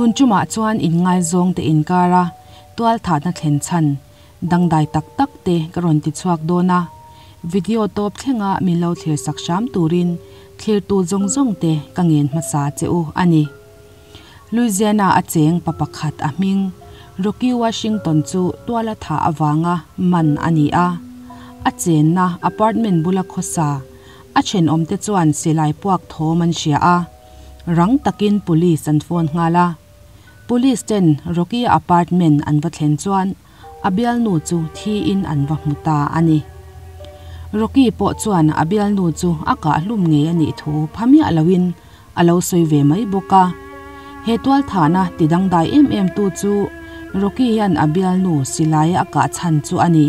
Tun tumah chuan inngaizawng te inkara tualthatna thlen chhan dangdai tak tak te ka rawn ti chhuak dawn a, video tawp thlenga min lo thlir sak hram turin thlirtu zawng zawng te ka ngen hmasa che u a ni. Louisiana a cheng pa pakhat a hming Rocky Washington chu tuala thah avanga man a ni a, a chenna apartment bula khawsa a thenawmte chuan silai puak thawm an hria a, rang takin police an phone nghal a. Police ten Rocky-a apartment an va thlen chuan a bialnu chu thiin an va hmu ta a ni. Rocky pawh chuan a bialnu chu a kah hlum ngei a nih thu pha miah loin a lo sawi ve mai bawk a. He tualthahna ti dangdai em em tu chu Rocky hian a bialnu silaia a kah chhan chu a ni.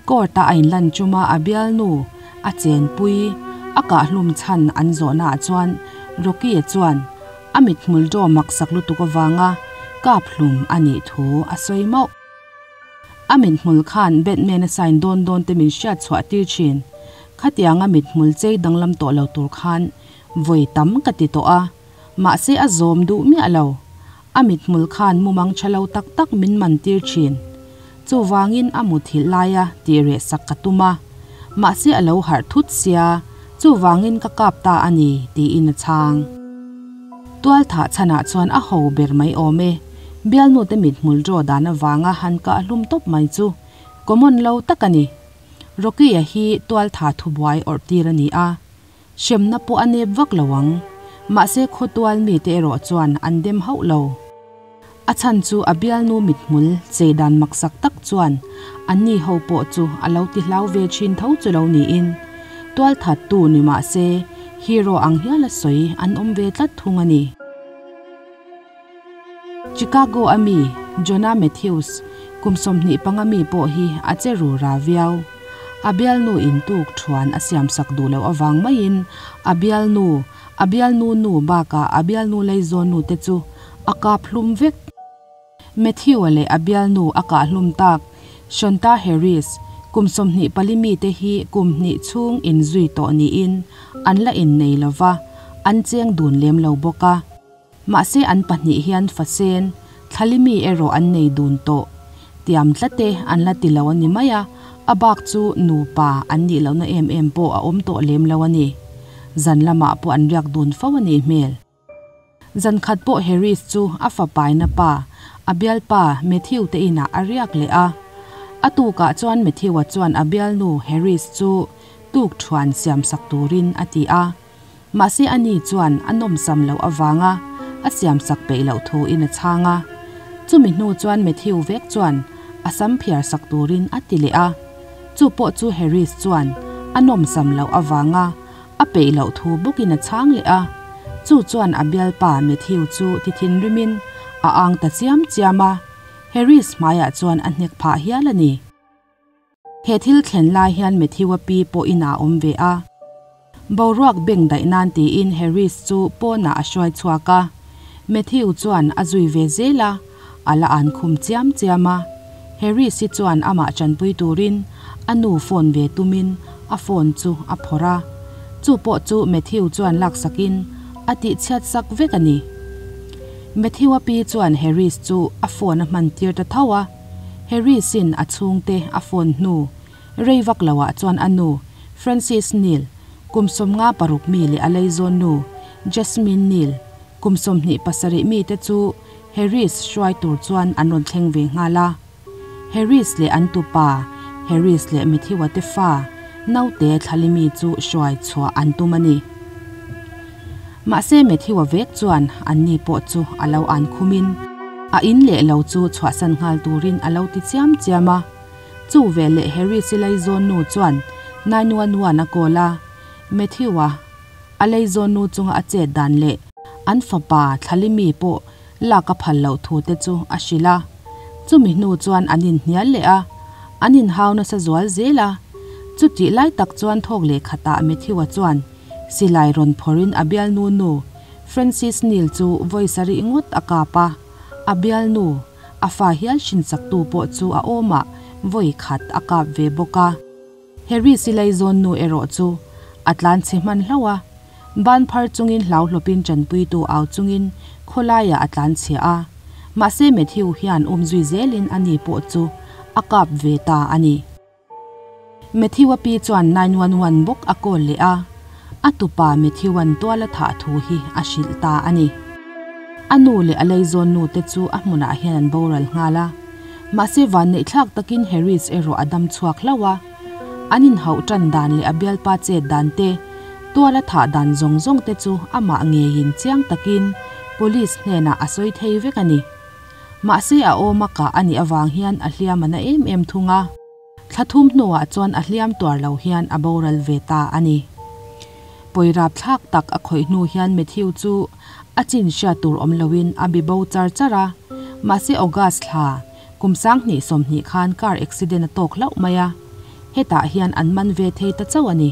Court a a inlan chuma a bialnu a chenpui a kah hlum chhan an zawhnaah chuan Rocky-a chuan a mithmul draw maksak lutuk avanga kap hlum a nih thu a sawi mauh. A mithmul khan Batman a sign dawn dawn te min hriat chhuah tir thin. Khatianga mithmul chei danglam tawh lo tur khan vawi tam ka ti tawh a, mahse a zawm duh miah lo. A mithmul khan mumang tha lo tak tak min man tir thin. Chuvangin a muthilh laia tih reh sak ka tum a, mahse a lo harh thut sia, chuvangin ka kap ta a ni, tiin a chhang. Tualthah chhanah chuan a ho ber mai awm e, bialnute mithmul draw dan avanga han kah hlum tawp mai chu common lo tak a ni. Rocky-a hi tualthah thubuai awrh tir a ni a, Hremna pawh a nep vak lo ang. Mahse khawtual mite erawh chuan an dem hauh lo. A chhan chu a bialnu mithmul chei dan maksak tak chuan anni ho pawh chu a lo ti hlau ve thin tho chu lo niin tualthattu ni mahse hero ang hial a sawi an awm ve tlat thung a ni. Chicago a mi Jonah Matthews, kum 25 mi pawh hi a che ru ra viau. A bialnu in tuk thuan a siamsak duh loh avang maiin a bialnu, a bialnu nu bakah a bialnu leizawn nu te chu a kap hlum vek. Matthew-a leh a bialnu a kah hlum tak Shonta Harris, kum 24 mite hi kum hnih chhung inzui tawh niin an la innei lova, an cheng dun lem lo bawk a. Mahse an pahnih hian fasen, thlalimi erawh an nei dun tawh. Tiam tlate an la ti lo a ni mai a, a bak chu nupa an nih lohna em em pawh a awm tawh lem lo a ni. Zan lamah pawh an riak dun fo a nih hmel. Zan khat pawh Harris chu a fapaina pa, a bialpa Matthew te inah a riak leh a. A tukah chuan Matthew-a chuan a bialnu Harris chu tukthuan siamsak turin a ti a. Mahse a ni chuan a nawmsam loh avanga a siamsak peih loh thu in a chhang a. Chumi hnu chuan Matthew vek chuan a sam phiar sak turin a ti leh a. Chu pawh chu Harris chuan a nawmsam loh avanga a peih loh thu bawkin a chhang leh a. Chu chuan a bialpa Matthew chu ti thinrimin a ang ta chiam chiam a, Harris hmaiah chuan a hnek phah hial a ni. He thil thlen lai hian Matthew-a pi pawh inah a awm ve a. Boruak beng daih nan tiin Harris chu pawnah a hruai chhuak a. Matthew chuan a zui ve zel a, a la an khum chiam chiam a. Harris hi chuan amah tanpui turin a nu phone ve tumin a phone chu a phawrh a. Chu pawh chu Matthew chuan laksakin a tihchhiat sak vek a ni. Matthew-a pi chuan Harris chu a phone a hman tir ta tho a. Harris-in a chhungte a phone hnu rei vak loah chuan a nu, Francis Neal, kum 56 mi leh a leizawn nu, Jasmine Neal, kum 27 mite chu Harris hruai tur chuan an rawn thleng ve nghal a. Harris leh an tupa, Harris leh Matthew-a te fa, naute Thlalimi chu hruai chhuah an tum a ni. Mahse Matthew-a vek chuan anni pawh chu a lo an khumin a in leh lo chu chhuahsan nghal turin a lo ti chiam chiam a. Chu veleh Harris-i leizawn nu chuan 911 a call a, Matthew-a a leizawn nu chunga a chet dan leh an fapa Thlalimi pawh lak a phal loh thu te chu a hrilh a. Chumi hnu chuan an inhnial leh a, an inhau nasa zual zel a. Chutih lai tak chuan thawk leh khatah Matthew-a chuan Silai rawn phawrhin a bialnu nu Francis Neal chu vawi sarih ngawt a kap a, a bialnu, a fa hial hrinsaktu pawh chu a awmah vawi khat a kap ve bawk a. Harry silai zawn nu erawh chu a tlan chhe hman hlauh a, Ban phar chungin hlau hlawpin tanpuitu au chungin khawlaiah a tlanchhia a. Mahse Matthew hian umzui zelin ani pawh chu a kap ve ta a ni. Matthew-a pi chuan 911 bawk a call leh a, a tupa Matthew-a'n tual a thah thu hi a hrilh ta a ni. A nu leh a leizawn nu te chu a hmunah hian an boral nghal a, mahse vanneihthlak takin Harris erawh a dam chhuak hlauh a. An inhauh tan dan leh a bialpa chet dan te, tual a thah dan zawng zawng te chu amah ngeiin chiang takin police hnenah a sawi thei vek a ni. Mahse a awm a kah a nih avang hian a hliam a na em em thung a. Thla thum hnuah chuan a hliam tuar lo hian a boral ve ta a ni. Pawirap thlak tak a khawih hnu hian Matthew chu a chin hriat tur awm loin a bi bo char char a. Mahse August thla kum 2020 khan car accident a tawk hlauh mai a. Hetah hian an man ve thei ta chauh a ni.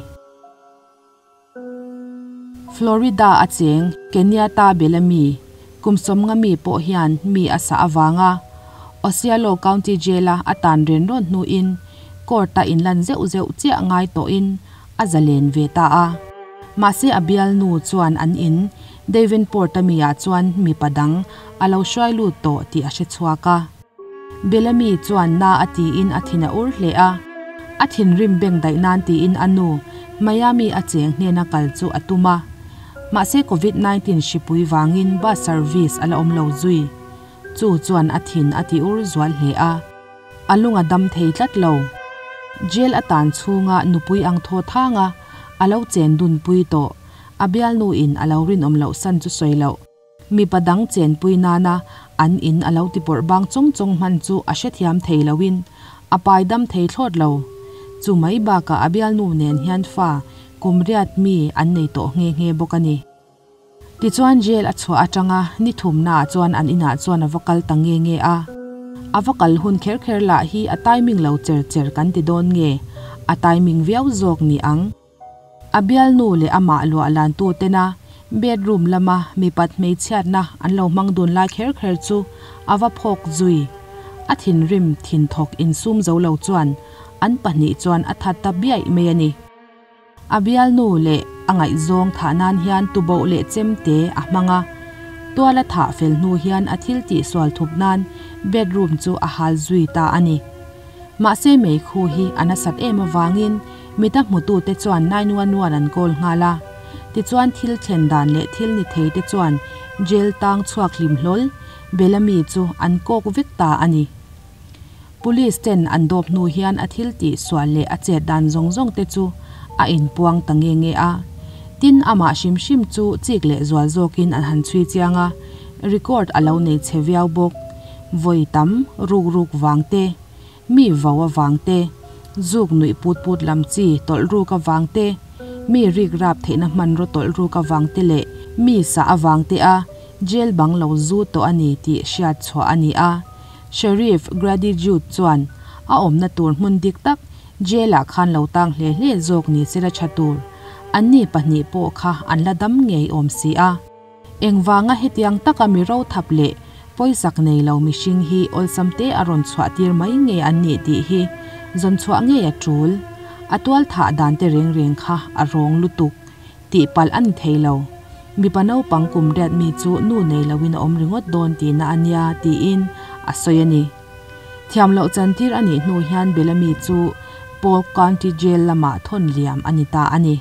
Florida a cheng Kenyatta Bellamy, kum 50 mi pawh hian mi a sah avanga Osceola County Jail-a a tan ren rawn hnuin court-a inlan zeuh zeuh chiah ngai tawhin a zalen ve ta a. Mahse a bialnu chuan an in Davenport-a mi-ah chuan mipa dang a lo hruai lut tawh tih a hre chhuak a. Bellamy chuan na a tiin a thin a ur hle a, a thinrim beng daih nan tiin a nu Miami a cheng hnena kal chu a tum a. Mahse Covid 19 hripui vangin bus service a la awm lo zui. Chu chuan a thin a ti ur zual hle a, a lung a dam thei tlat lo. Jail a tan chhunga nupui ang thaw thanga a lo chen dunpui tawh, a bialnu in a lo rinawm loh san chu sawi loh. Mipa dang chenpui nana an in a lo ti pawrh bang chawng chawng hman chu a hrethiam thei loin a pai dam thei thlawt lo. Chu mai bakah a bialnu nen hian fa kum riat mi an nei tawh nghe nghe bawk a ni. Tichuan jail a chhuah atanga ni thumnaah chuan an inah chuan a va kal ta nge nge a. A va kal hun kher kher lah hi a timing lo cher cher kan ti dawn nge, a timing viau zawk ni ang. A bialnu leh amah luah lantu tena bedroom lama mipat hmeichhiatna an lo hmang dun lai kher kher chu a va phawk zui. A thinrim thinthawk insum zo lo chuan an pahnih chuan a that ta biaih mai a ni. A bialnu leh a ngaihzawng thah nan hian tuboh leh chemte a hmang a, tual a thah fel hnu hian a thil tihsual thup nan bedroom chu a hal zui ta a ni. Mahse meikhu hi a nasat em avangin mita hmutute chuan 911 an call nghal a. Tichuan thil thlen dan leh thil ni thei te chuan jail tang chhuak hlim hlawl Bellamy chu an kawk vek ta a ni. Police ten an dawp hnu hian a thil tih sual leh a chet dan zawng zawng te chu a inpuang ta nge nge a. Tin amah hrim hrim chu chik leh zual zawkin an han chhui chiang a, record a lo nei chhe viau bawk. Vawi tam ruk ruk vang te, mi vo avang te, zuk nuih put put lam chi tawlh ruk avang te, mi rik rap theihna hmanraw tawlh ruk avang te leh mi sah avang te a jail bang lo zu tawh a ni tih hriat chhuah a ni a. Sheriff Grady Judd chuan a awmna tur hmun dik tak jail ah khan lo tang hle hle zawk ni se la tha tur. Anni pahnih pawh kha an la dam ngei awm si a. Engvanga hetiang taka mi ro thap leh pawisak nei lo mihring hi awlsam te a rawn chhuah tir mai nge an nih tih hi zawn chhuah ngei a tul. A tual thah dan te reng reng kha a rawng lutuk tih palh a ni thei lo. Mipa naupang kum riat mi chu nu nei loin a awm ringawt dawn tihna a nia tiin a sawi a ni. Thiam loh chantir a nih hnu hian Bellamy chu Polk County Jail lamah thawn liam a ni ta a ni.